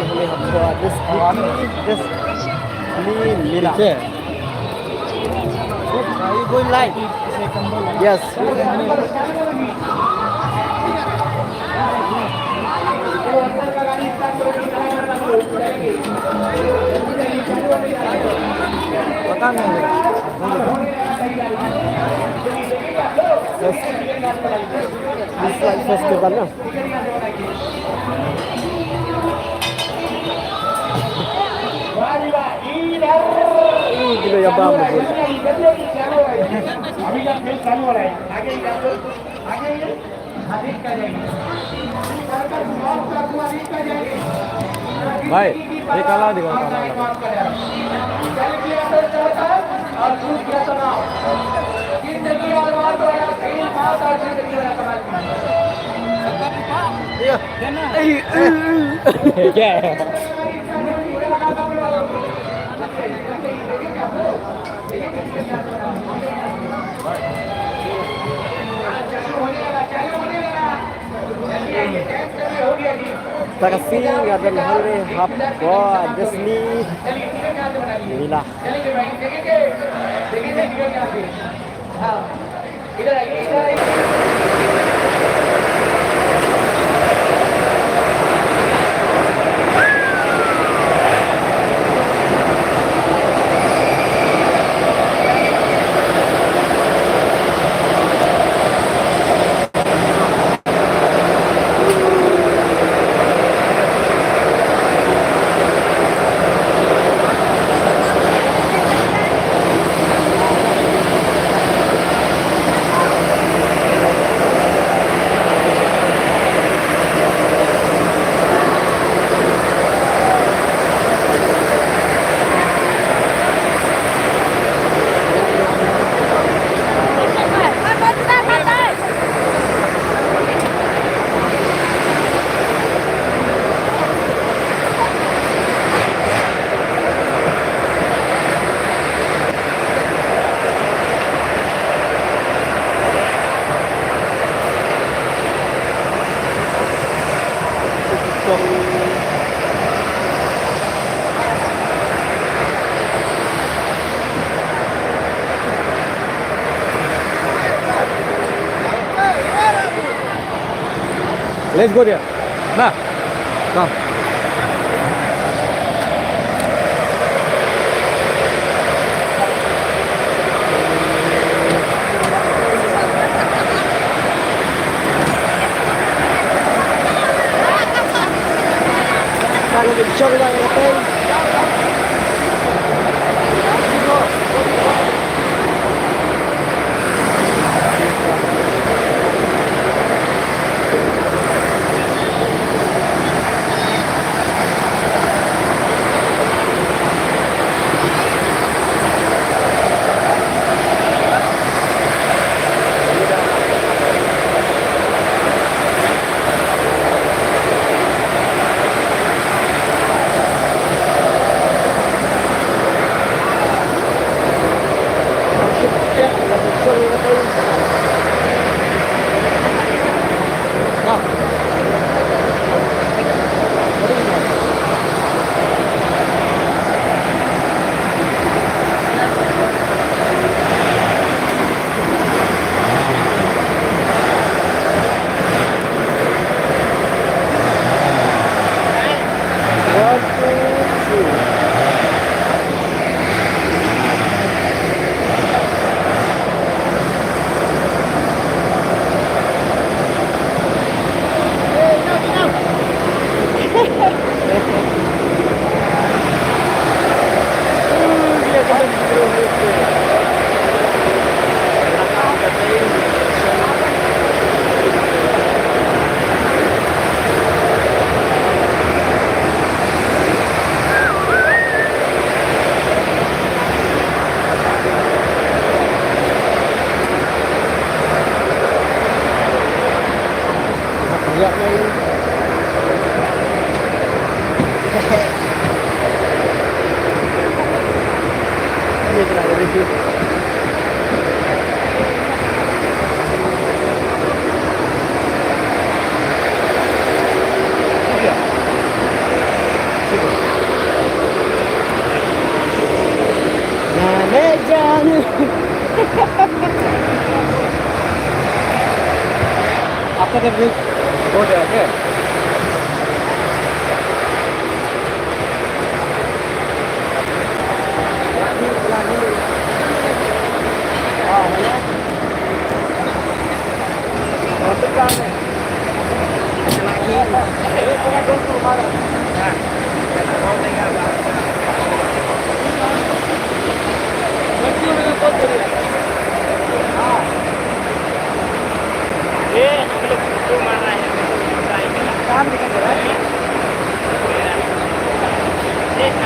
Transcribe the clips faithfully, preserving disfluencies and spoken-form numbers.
This, this, this, Mila. Are you going live? Yes. Yes. This light festival, no? Ih, gila ya bang. भाई, ये काला दिखाओ, काला वाला। क्या है? Takasi ngadan hale hap ko Disney. Inilah. Let's go there. Nah. Come. After the bridge, go there, okay?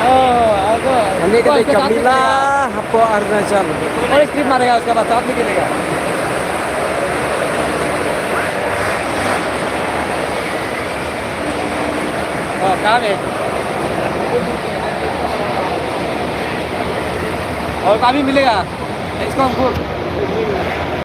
Oh, aku. Ani ka dei ka mela hapoh Arunachal. और एक ट्रिप मारेगा, उसके बाद साथ में खेलेगा। हाँ, कहाँ पे? और कहाँ भी मिलेगा? इसको हमको